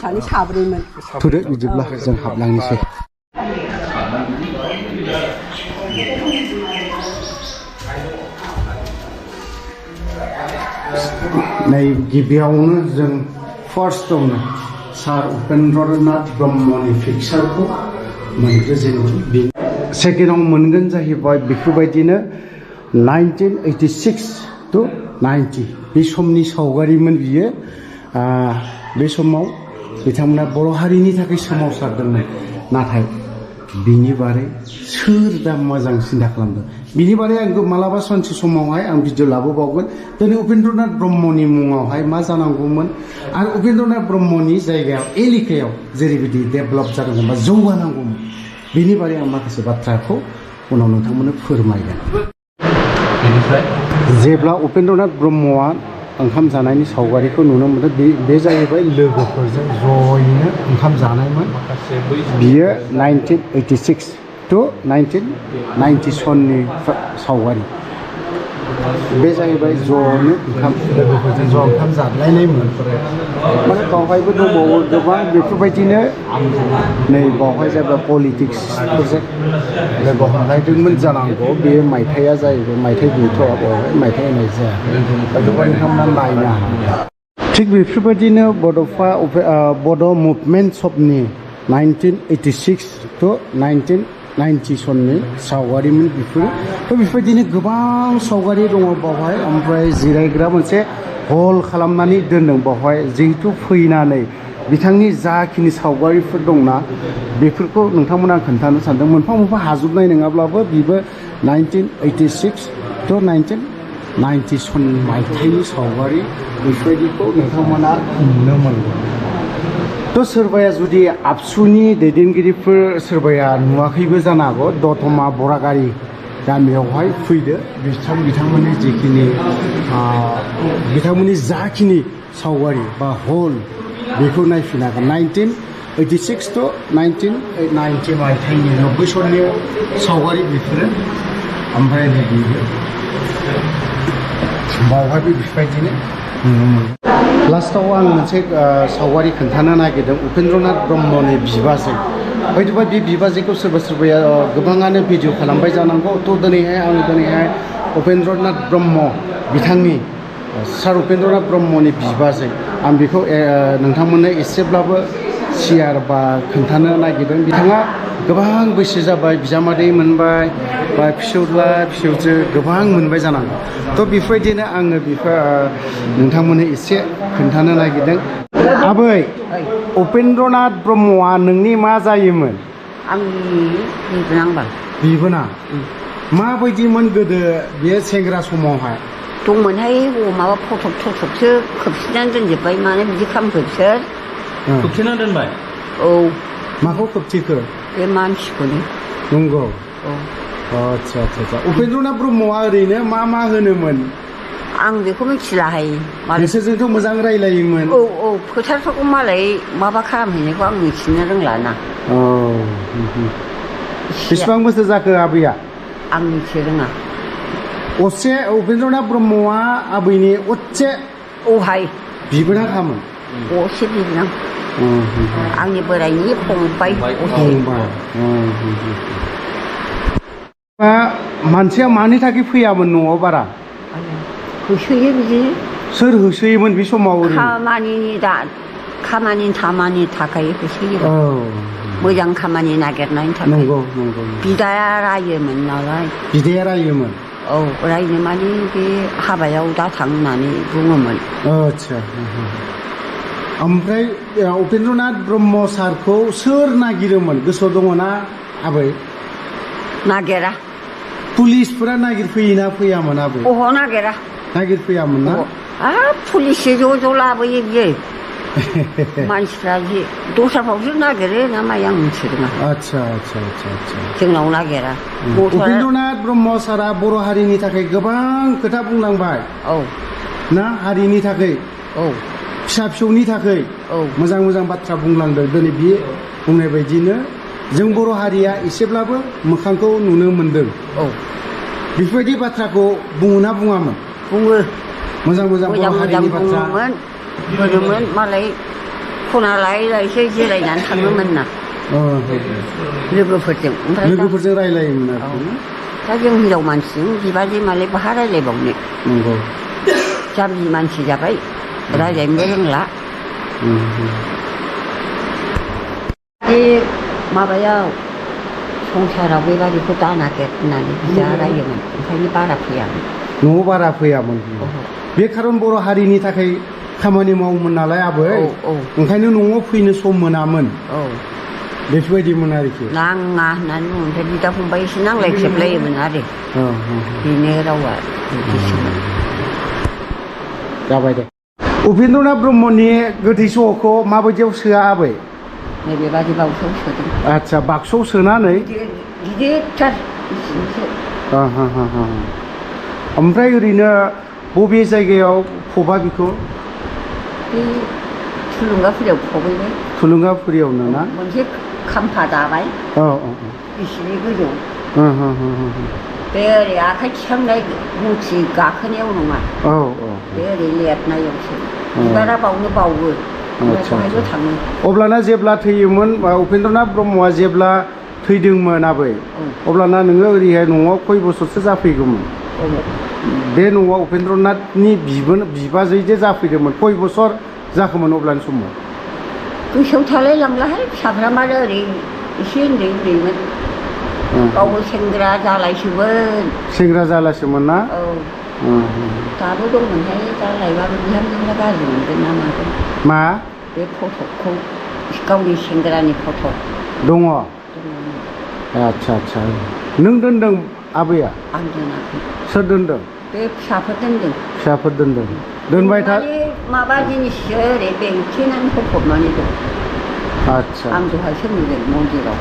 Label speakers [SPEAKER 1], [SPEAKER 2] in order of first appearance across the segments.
[SPEAKER 1] सानै साब्रैमोन
[SPEAKER 2] थुदो बिदिब्ला जों हाबलांनोसै नै गिबियावनो जों फार्स्टआवनो सार उपेन्द्रनाथ ब्रह्मनि पिक्सारखौ मोनग्रोजेनगोन सेकेन्डआव मोनगोन जाहैबाय बेफोरबायदिनो 1986 to 90 बे समनि सावगारिमोन बियो बे समाव बिथांमोना बर' हारिनि थाखाय सोमावसारदोंमोन नाथाय बिनि बारै सोर दा मोजां सिन्था खालामदों बिनि बारै आं मालाबा सानसे समावहाय आं भिडिअ लाबोबावगोन दिनै उपेन्द्रनाथ ब्रह्मनि मुङावहाय मा जानांगौमोन आरो उपेन्द्रनाथ ब्रह्मनि जायगायाव एलेकायाव जेरैबायदि डेभेलप जानांगौमोन बा जौगानांगौमोन बिनि बारै आं माखासे बाथ्राखौ उनाव नोंथांमोननो फोरमायगोन जेब्ला उपेन्द्रनाथ ब्रह्मआ ओंखाम जानायनि सावगारिखौ नुनो मोनो बे जाहैबाय लोगोफोरजों जयैनो ओंखाम जानायमोन बियो 1986 to 1990 सननि सावगारि बे जाहैबाय ज'नो लोगोफोरजों ज' ओंखाम जालायनायमोन माने बावहायबो दंबावो गोबां बेफोरबायदिनो नै बावहाय जाबा पलिटिक्सफोरजों लोगो हमलायदोंमोन जानांगौ बे मायथाइया जाहैबाय मायथाइ गैथ'आ बावहाय मायथाइ होनाय जायाखै बेखौहाय नोंथांमोना नायनो हाया थिग बेफोरबायदिनो बड' मुभमेन्ट समनि 1986 to 1990 सननि सावगारिमोन बेफोरो बेफोरबायदिनो गोबां सावगारि दङ बावहाय ओमफ्राय जिरायग्रा मोनसे हल खालामनानै दोनदों बावहाय जिहेतु फैनानै बिथांनि जाखिनि सावगारिफोर दंना बेफोरखौ नोंथांमोना खोन्थानो सानदों मोनफा मोनफा हाजोबनाय नङाब्लाबो बेबो 1986 to 1990 सननि मायथाइनि सावगारि बेफोरबायदिखौ नोंथांमोना नुनो मोनगोन तो सोरबाया जुदि आबसुनि दैदेनगिरिफोर सोरबाया नुवाखैबो जानो हागौ दतमा बरागारि गामियावहाय फैदो बिथांमोननि जिखिनि बिथांमोननि जाखिनि सावगारि बा हल बेखौ नायफिनागोन 1986 to 1990 मायथाइनि 90 सननि सावगारि बेफोरो ओमफ्राय बेबो बावहायबो बेफोरबायदिनो नुनो मोनो लास्टाव आं मोनसे सावगारि खोन्थानो नागिरदों उपेन्द्रनाथ ब्रह्मनि बिबाजै हयथ'बा बे बिबाजैखौ सोरबा सोरबाया गोबाङानो भिडिअ खालामबाय जानांगौ थ' दिनैहाय उपेन्द्रनाथ ब्रह्म बिथांनि सार उपेन्द्रनाथ ब्रह्मनि बिबाजै आं बेखौ नोंथांमोननो एसेब्लाबो शेयार बा खोन्थानो नागिरदों बिथाङा गोबां बैसो जाबाय बिजामादै मोनबाय बा फिसौला फिसौजो गोबां मोनबाय जानांगौ थ' बेफोरबायदिनो आङो बेखौ नोंथांमोननो एसे खोन्थानो नागिरदों आबै उपेन्द्रनाथ ब्रह्मआ नोंनि मा जायोमोन
[SPEAKER 1] आंनि
[SPEAKER 2] बिबोनां माबायदिमोन गोदो बेयो सेंग्रा समावहाय
[SPEAKER 1] दंमोनहाय माबा फटक थटकसो खोबसिननानै दोनजोब्बाय माने बिदि खालामखो बिसोर
[SPEAKER 3] खोबथेना दोनबाय
[SPEAKER 1] औ
[SPEAKER 2] माखौ खोबथेखो
[SPEAKER 1] बे मानसिखौनो
[SPEAKER 2] नंगौ
[SPEAKER 1] औ
[SPEAKER 2] आच्छा उपेन्द्रनाथ ब्रह्मआ ओरैनो मा होनोमोन
[SPEAKER 1] आं बेखौ मिथिलाहाय
[SPEAKER 2] बिसोरजोंथ' मोजां रायलायोमोन
[SPEAKER 1] औ फोथारफोरखौ मालाय माबा खालामहैनायखौ आं मिथिनो रोंलाना
[SPEAKER 2] औ बेसेबां बोसोर जाखो आबैया
[SPEAKER 1] आं मिथिनो रोङा
[SPEAKER 2] असे उपेन्द्रनाथ ब्रह्मआ आबैनि असे
[SPEAKER 1] औहाय
[SPEAKER 2] बिबोनां खामोन
[SPEAKER 1] असे बिबोनां आंनि बोरायनि फंबाय
[SPEAKER 2] मानसिया मानि थाखाय फैयामोन न'आव बारा
[SPEAKER 1] होसोयो बिदिनो
[SPEAKER 2] सोर होसोयोमोन बे समाव
[SPEAKER 1] खामानिनि थाखाय होसोयो मोजां खामानि नागिरनायनि थाखाय
[SPEAKER 2] नंगौ
[SPEAKER 1] बिदाया रायोमोन नालाय
[SPEAKER 2] बिदाया रायोमोन
[SPEAKER 1] औ रायनो माने बे हाबायाव दाथां होननानै बुङोमोन
[SPEAKER 2] आच्छा ओमफ्राय उपेन्द्रनाथ ब्रह्म सारखौ सोर नागिरोमोन गोसोआव दङ ना आबै
[SPEAKER 1] नागिरा
[SPEAKER 2] पुलिसफोरा नागिरफैयोना फैयामोन आबै
[SPEAKER 1] अह नागिरा
[SPEAKER 2] नागिरफैयामोन ना
[SPEAKER 1] पुलिससो ज' लाबोयो बियो मानसिफ्रा जे दस्राफ्रावसो नागिरो ना मायो आं मिथिनो रोङा
[SPEAKER 2] आच्छा
[SPEAKER 1] जोंनाव नागिरा
[SPEAKER 2] उपेन्द्रनाथ ब्रह्म सारा बर' हारिनि थाखाय गोबां खोथा बुंलांबाय
[SPEAKER 1] औ
[SPEAKER 2] ना हारिनि थाखाय
[SPEAKER 1] औ
[SPEAKER 2] फिसा फिसौनि थाखाय मोजां बाथ्रा बुंलांदों दिनै बे बुंनाय बायदिनो जों बर' हारिया एसेब्लाबो मोखांखौ नुनो मोनदों
[SPEAKER 1] औ
[SPEAKER 2] बेफोरबायदि बाथ्राखौ बुङोना बुङामोन
[SPEAKER 1] बुङो
[SPEAKER 2] मोजां बर' हारिनि बाथ्रा
[SPEAKER 1] बुङोमोन मालाय सना लायै लायैसो जिरायनानै थाङोमोन ना लोगोफोरजों ओमफ्राय
[SPEAKER 2] लोगोफोरजों रायलायोमोन आरोखि
[SPEAKER 1] दा जों हिनजाव मानसिजों बिबाजै मालाय बहा रायलायबावनो
[SPEAKER 2] नंगौ
[SPEAKER 1] जाम्बि मानसि जाबाय रायलायनोबो रोंला बे माबायाव संसाराव बेबादिखौ दानागिर होननानै बिदा रायोमोन ओंखायनो बारा फैयामोन
[SPEAKER 2] न'आव बारा फैयामोन बे खारन बर' हारिनि थाखाय खामानि मावोमोन नालाय आबै ओंखायनो न'आव फैनो सम मोनामोन बेफोरबायदिमोन आरोखि
[SPEAKER 1] नाङा होननानै बुङो ओमफ्राय बिदा फंबाय एसे नांलाय खेबलायोमोन आरो बेनो रावा बिदिसोमोन
[SPEAKER 2] जाबाय दे उपेन्द्रनाथ ब्रह्मनि गोथै सहखौ माबायदियाव सोआ आबै
[SPEAKER 1] नैबेबादि बाक्सुआव सोदों
[SPEAKER 2] आदसा बाक्सुआव सोनानै
[SPEAKER 1] गिदिरथार
[SPEAKER 2] ओमफ्राय ओरैनो बबे जायगायाव फबा बेखौ
[SPEAKER 1] बे थुलुंगाफुरियाव फबैबाय
[SPEAKER 2] थुलुंगाफुरियावनो ना
[SPEAKER 1] मोनसे खाम्फा दाबाय बिसिनि गोजौ बे ओरै आखाइ थिखांनाय मुथि गाखोनायाव नङा बे ओरै लेरनायावसो बिबारा बावनो बावो बेवहायबो थाङो
[SPEAKER 2] अब्लाना जेब्ला थैयोमोन उपेन्द्रनाथ ब्रह्मआ जेब्ला थैदोंमोन आबै अब्लाना नोङो ओरैहाय न'आव खय बोसोरसो जाफैगौमोन बे न'आव उपेन्द्रनाथनि बिबाजै जे जाफैदोंमोन खय बोसोर जाखोमोन अब्लानि समाव
[SPEAKER 1] गोसोआव थालाय लांलाहाय फिसाफ्रा मानो ओरै एसे उन्दै उन्दैमोन गावबो सेंग्रा जालायसोमोन ना दाबो दंमोनहाय दा लायबाबो बिहामजोफ्रा गाज्रि मोनगोन ना मागोन
[SPEAKER 2] मा
[SPEAKER 1] बे फटकखौ गावनि सेंग्रानि फट'
[SPEAKER 2] दङ आदसा नों दोनदों आबैया
[SPEAKER 1] आं दोनाखै
[SPEAKER 2] सोर दोनदों
[SPEAKER 1] बे फिसाफोर दोनदों
[SPEAKER 2] दोनबाय था
[SPEAKER 1] माबा जिनिससो ओरै बेंथेनानै होफबनानै दं
[SPEAKER 2] आदसा
[SPEAKER 1] आं दहायसो नुदों मन्दिराव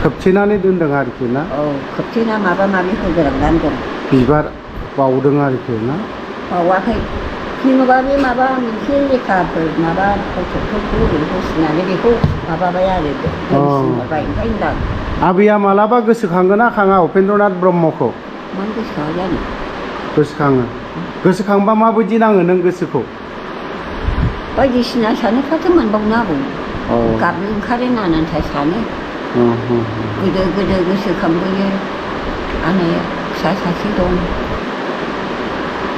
[SPEAKER 2] खोबथेनानै दोनदों आरोखि ना
[SPEAKER 1] खोबथेना माबा माबि होग्रांनानै दं
[SPEAKER 2] बिबार बावदों आरोखि ना
[SPEAKER 1] बावाखै जेनेबा बे माबा मोनसे लेखाफोर माबा फटकफोरखौ ओरै होसिनानै बेखौ माबाबाय आरो दोनसिनहरबाय ओंखायनो दा
[SPEAKER 2] आबैया मालाबा गोसोखांगोन ना खाङा उपेन्द्रनाथ ब्रह्मखौ
[SPEAKER 1] मानो गोसोखाङा जानो
[SPEAKER 2] गोसोखाङो गोसोखांबा माबायदि नाङो नों गोसोखौ
[SPEAKER 1] बायदिसिना सानोफ्राथ' मोनबावनो हागौ गाबनो ओंखारो नानान्था सानो गोदो गोसोखांबोयो आंनिया फिसा सासे दं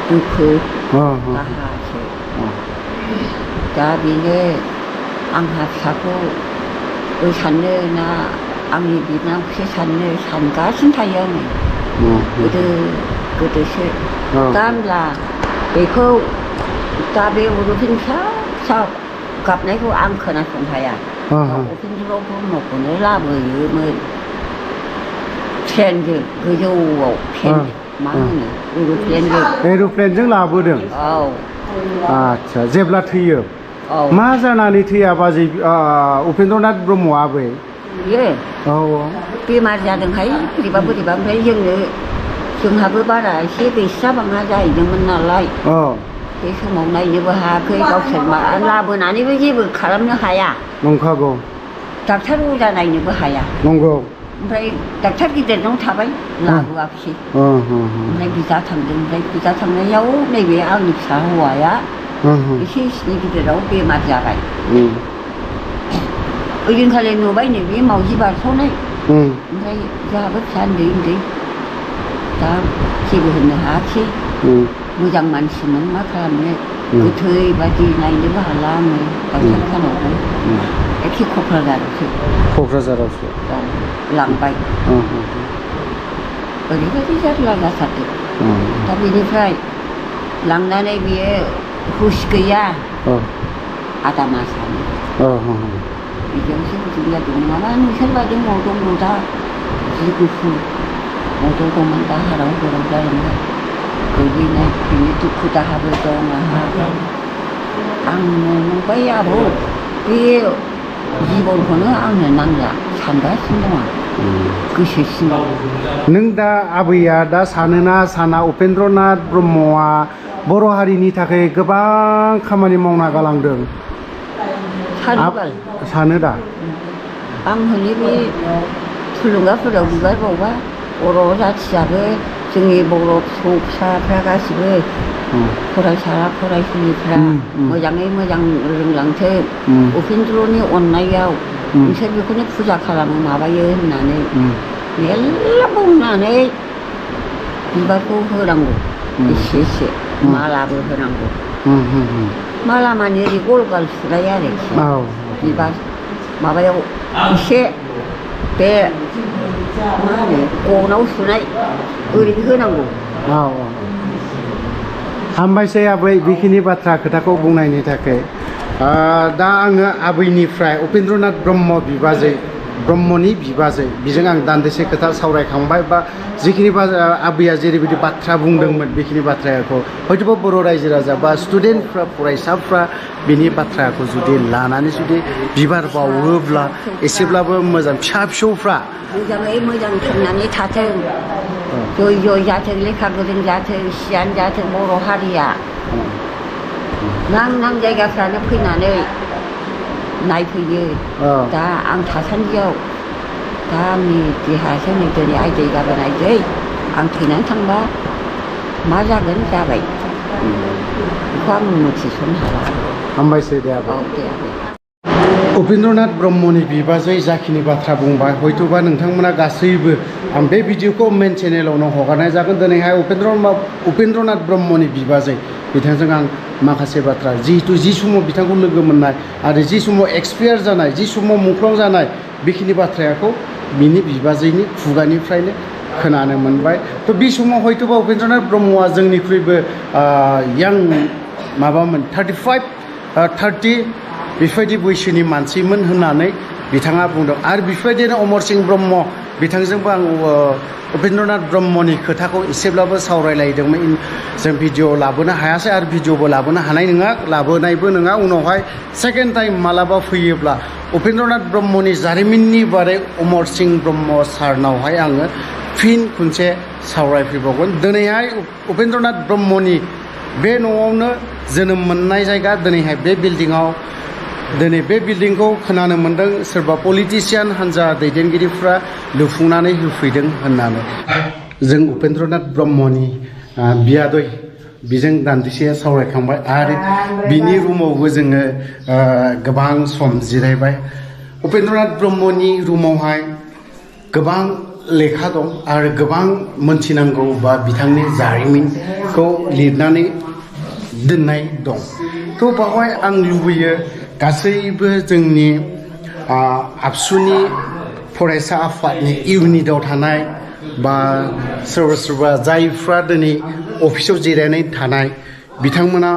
[SPEAKER 1] दुखु दाहासो दा बेनो आंहा फिसाखौ साननो ना आंनि बिनानावखौसो सानगासिनो थायो आङो गोदोसो दा होनब्ला बेखौ दा बे उरुफिन फिसा गाबनायखौ आं खोनासंनो हाया उपेन्द्र ब्रह्मखौनो लाबोयोमोन ट्रेनजों गोजौआव मा होनो
[SPEAKER 2] एर'प्लेनजों लाबोदों आदसा जेब्ला थैयो मा जानानै थैया बाजै उपेन्द्रनाथ ब्रह्मआ बै
[SPEAKER 1] बियो बेमार जादोंहाय बोरैबा ओमफ्राय जोंहाबो बारा एसे गैस्रा बाङा जाहैदोंमोन नालाय बे समाव नायनोबो हायाखै गावसोर लाबोनानैबो जेबो खालामनो हाया
[SPEAKER 2] नंखागौ
[SPEAKER 1] डाक्टार अजा नायनोबो हाया
[SPEAKER 2] नंगौ
[SPEAKER 1] ओमफ्राय डाक्टार गिदिरनाव थाबाय लाबोआखिसै ओमफ्राय बिदा थांदों ओमफ्राय बिदा थांनायाव नैबे आंनि फिसा हौवाया एसे इसिनि गिदिराव बेमार जाबाय ओइदिनखालि नुबाय नैबे मावजि बारस'नाय ओमफ्राय जोंहाबो फिसा उन्दै दा जेबो होननो हायाखिसै मोजां मानसिमोन मा खालामनो गोथै बादि नायनोबो हाला आङो डाक्टार खानावबो एखे क'क्राझारावसो लांबाय ओरैबायदि जारला जाथारदों दा बेनिफ्राय लांनानै बियो हुस गैया आदा मासानो बिदियावसो बिदि जादों नङाबा नोंसोर बायदि मदं दा जि गुफुर मदं दंमोन दा हाराव जालांबाय गोलैनाय बिनि दुखु दाहाबो दं आंहा आंनो नुबाय आब' बे जिबनखौनो आंनो नांला सानगासिनो दं गोसो सिङाव
[SPEAKER 2] नों दा आबैया दा सानोना साना उपेन्द्रनाथ ब्रह्मआ बर' हारिनि थाखाय गोबां खामानि मावना गालांदों सानो दा
[SPEAKER 1] आं हले बे थुलुंगाफोराव बिबार बावबा बर' जाथियाबो जोंनि बर' फिसौ फिसाफ्रा गासिबो फरायसा फरायसुलिफ्रा मोजाङै मोजां रोंलांथों उपेन्द्रनि अननायाव नोंसोर बेखौनो फुजा खालामो माबायो होननानै मेल्ला बुंनानै बिबारखौ होनांगौ एसे एसे मालाबो होनांगौ माला माने ओरै गल गाल सुनाय आरोखि बिबार माबायाव एसे बे मा होनो गनाव सुनाय ओरैनो होनांगौ
[SPEAKER 2] हामबायसै आबै बेखिनि बाथ्रा खोथाखौ बुंनायनि थाखाय दा आङो आबैनिफ्राय उपेन्द्रनाथ ब्रह्म बिबाजै ब्रह्मनि बिबाजै बिजों आं दान्दिसे खोथा सावरायखांबाय बा जिखिनि आबैया जेरैबायदि बाथ्रा बुंदोंमोन बेखिनि बाथ्राखौ हयथ'बा बर' रायजो राजा बा स्टुडेन्टफ्रा फरायसाफ्रा बिनि बाथ्राखौ जुदि लानानै जुदि बिबार बावोब्ला एसेब्लाबो मोजां फिसा फिसौफ्रा
[SPEAKER 1] मोजाङै मोजां थांनानै थाथों जय जय जाथों लेखा गोरों जाथों सियान जाथों बर' हारिया नां जायगाफ्रानो फैनानै नायफैयो दा आं थासान्दियाव दा आंनि देहायासो नै दिनै आयदै गाबोन आयदै आं थैनानै थांबा मा जागोन जाबाय बेखौ आं मिथिस'नो हाला
[SPEAKER 2] हामबायसै दे आबै
[SPEAKER 1] दे आबै
[SPEAKER 2] उपेन्द्रनाथ ब्रह्मनि बिबाजै जाखिनि बाथ्रा बुंबाय हयथ'बा नोंथांमोना गासैबो आं बे भिडिअखौ मेन चेनेलावनो हगारनाय जागोन दिनैहाय उपेन्द्रनाथ ब्रह्मनि बिबाजै बिथांजों आं माखासे बाथ्रा जिहेतु जि समाव बिथांखौ लोगो मोननाय आरो जि समाव एक्सपायार जानाय जि समाव मुंख्लं जानाय बेखिनि बाथ्राखौ बिनि बिबाजैनि खुगानिफ्रायनो खोनानो मोनबाय थ' बे समाव हयथ'बा उपेन्द्रनाथ ब्रह्मआ जोंनिख्रुइबो यां माबामोन 30 बेफोरबायदि बैसोनि मानसिमोन होननानै बिथाङा बुंदों आरो बेफोरबायदिनो अमर सिंह ब्रह्म बिथांजोंबो आं उपेन्द्रनाथ ब्रह्मनि खोथाखौ एसेब्लाबो सावरायलायदोंमोन जों भिडिअ लाबोनो हायासै आरो भिडिअबो लाबोनो हानाय नङा लाबोनायबो नङा उनावहाय सेकेन्ड टाइम मालाबा फैयोब्ला उपेन्द्रनाथ ब्रह्मनि जारिमिननि बारै अमर सिंह ब्रह्म सारनावहाय आङो फिन खनसे सावरायफैबावगोन दिनैहाय उपेन्द्रनाथ ब्रह्मनि बे न'आवनो जोनोम मोननाय जायगा दिनैहाय बे बिल्डिङाव दिनै बे बिल्डिंखौ खोनानो मोन्दों सोरबा पलिटिसियान हान्जा दैदेनगिरिफ्रा लुफुंनानै होफैदों होननानै जों उपेन्द्रनाथ ब्रह्मनि बियादै बिजों दान्दिसे सावरायखांबाय आरो बिनि रुमावबो जोङो गोबां सम जिरायबाय उपेन्द्रनाथ ब्रह्मनि रुमावहाय गोबां लेखा दं आरो गोबां मोनथिनांगौ बा बिथांनि जारिमिनखौ लिरनानै दोननाय दं थ' बावहाय आं लुबैयो गासैबो जोंनि आबसुनि फरायसा आफादनि इउनिटआव थानाय बा सोरबा जायफ्रा दिनै अफिसाव जिरायनानै थानाय बिथांमोना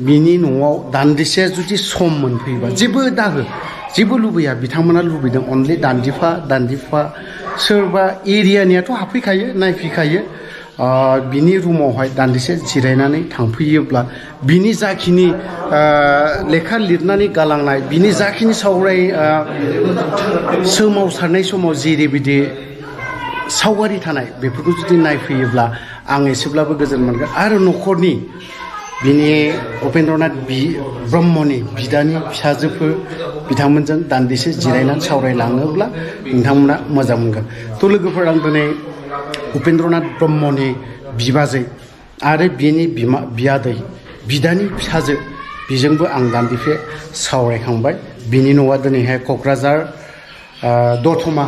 [SPEAKER 2] बिनि न'आव दान्दिसे जुदि सम मोनफैबा जेबो दाहो जेबो लुबैया बिथांमोना लुबैदों अनलि दान्दिफा सोरबा एरियानियाथ' हाबफैखायो नायफैखायो बिनि रुमावहाय दान्दिसे जिरायनानै थांफैयोब्ला बिनि जाखिनि लेखा लिरनानै गालांनाय बिनि जाखिनि सोमावसारनाय समाव जेरैबायदि सावगारि थानाय बेफोरखौ जुदि नायफैयोब्ला आं एसेब्लाबो गोजोन मोनगोन आरो न'खरनि बिनि उपेन्द्रनाथ ब्रह्मनि बिदानि फिसाजोफोर बिथांमोनजों दान्दिसे जिरायनानै सावरायलाङोब्ला नोंथांमोना मोजां मोनगोन थ' लोगोफोर आं दिनै उपेन्द्रनाथ ब्रह्मनि बिबाजै आरो बिनि बियादै बिदानि फिसाजो बिजोंबो आं दान्दिसे सावरायखांबाय बिनि न'आ दिनैहाय क'क्राझार दतमा